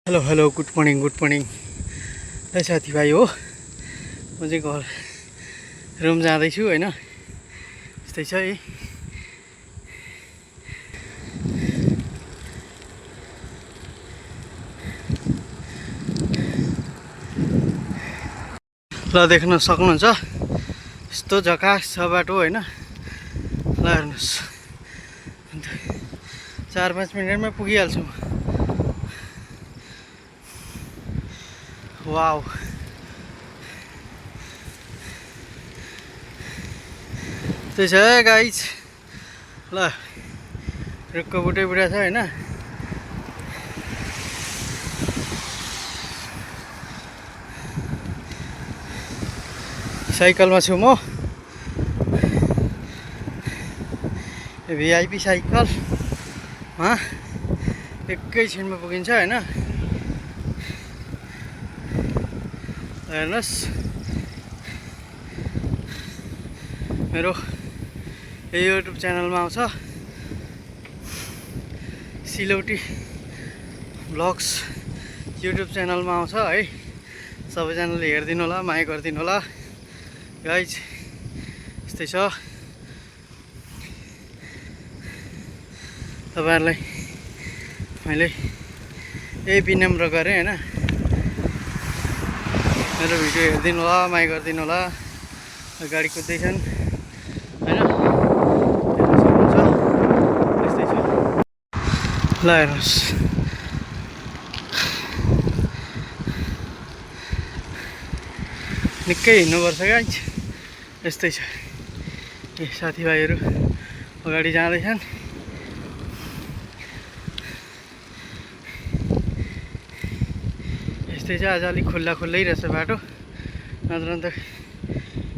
Hello hello good morning है साथीभाइ हो। म चाहिँ घर रुम जाँदैछु होइन, यस्तै छ है। ल देख्न सक्नुहुन्छ यस्तो झकास छ बाटो होइन। ल हेर्नुहोस् 4-5 मिनटमै पुगिहाल्छु। वाउ, त्यही छ है गाइज। ल रुखको बुटै बुढा छ होइन। साइकलमा छु म, भिआइपी साइकलमा एकैछिनमा पुगिन्छ होइन। हेर्नुहोस् मेरो युट्युब च्यानलमा आउँछ, सिलौटी ब्लग्स युट्युब च्यानलमा आउँछ है। सबैजनाले हेरिदिनु होला, माया गरिदिनु होला गाइज। यस्तै छ, तपाईँहरूलाई मैले यही विनम्र गरेँ होइन। मेरो भिडियो हेरिदिनु होला, माया गरिदिनु होला। गाडी कुद्दैछन् होइन, हेर्न सक्नुहुन्छ। यस्तै छ, ल हेर्नुहोस् निकै हिँड्नुपर्छ गाइज। यस्तै छ, ए साथीभाइहरू अगाडि जाँदैछन्। यस्तै चाहिँ आज अलिक खुल्लै रहेछ बाटो, नत्र त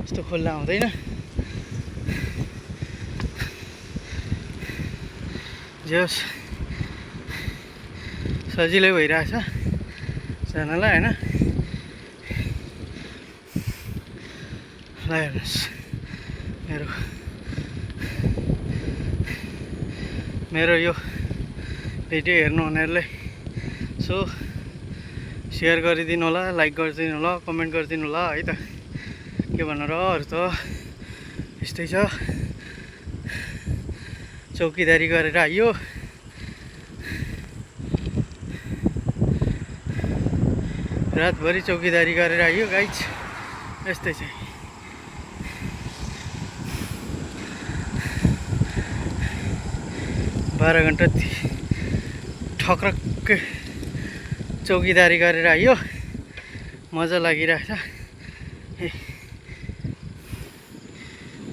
यस्तो खुल्ला हुँदैन। जे होस् सजिलै भइरहेछ जानलाई होइन। ल हेर्नुहोस् मेरो यो भिडियो हेर्नुहुनेहरूले सो सेयर गरिदिनु होला, लाइक गरिदिनु होला, कमेन्ट गरिदिनु होला है त। के भन्नु र, अरू त यस्तै छ। चौकीदारी गरेर आइयो, रातभरि चौकीदारी गरेर आइयो गाइज। यस्तै छ, 12 घन्टा ठक्रक्कै चौकीदारी गरेर आइयो, मजा लागिरहेछ।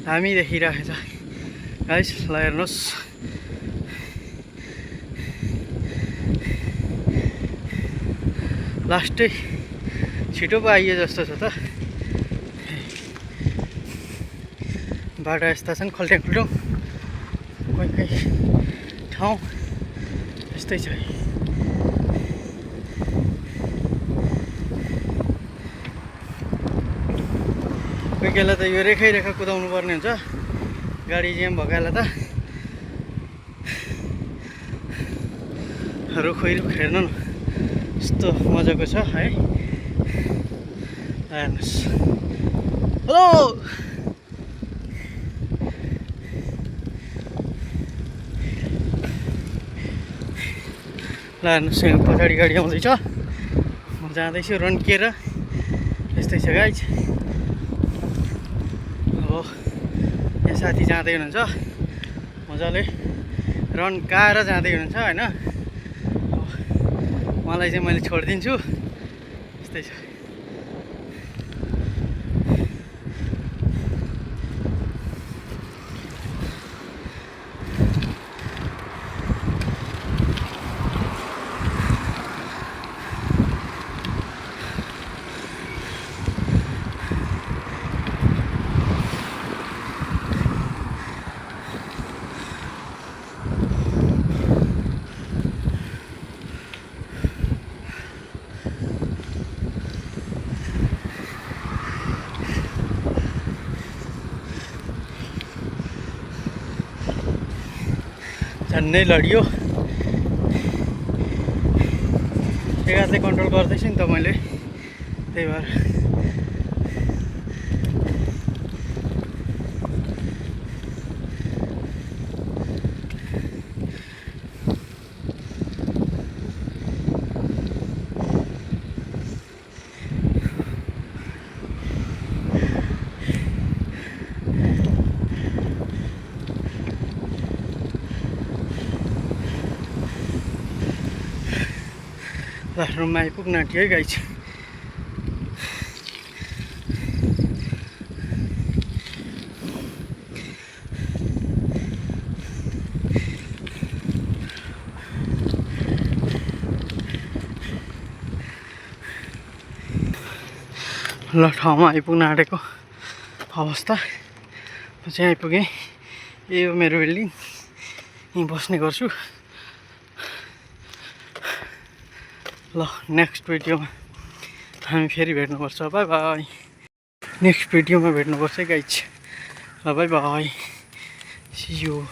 दामी देखिरहेछ गाइस। ल हेर्नुहोस् लास्टै छिटो पो आइयो जस्तो छ त। बाटो यस्ता छन् खल्ट्याङ कोही ठाउँ यस्तै छ। कोही बेला त यो रेखा कुदाउनु पर्ने हुन्छ, गाडी ज्याम भएको बेला त। रुख हेर्नु न यस्तो मजाको छ है। हेर्नुहोस् हेलो, ल हेर्नुहोस् पछाडि गाडी आउँदैछ, म जाँदैछु रन्किएर। यस्तै छ गाइज। अब यहाँ साथी जाँदै हुनुहुन्छ, मजाले रन्काएर जाँदै हुनुहुन्छ होइन। मलाई चाहिँ मैले छोडिदिन्छु, यस्तै छ। झन्नै लडियो। एकातले कन्ट्रोल गर्दैछु नि त मैले, त्यही भएर ल रुममा आइपुग्न आँट्यो है गाइस। ल ठाउँमा आइपुग्न आँटेको अवस्था, म चाहिँ आइपुगेँ। यो मेरो बिल्डिङ, यहीँ बस्ने गर्छु। ल नेक्स्ट भिडियोमा हामी फेरि भेट्नुपर्छ। By by. नेक्स्ट भिडियोमा भेट्नुपर्छ है गाइस। ल बाई बाई, सी यू।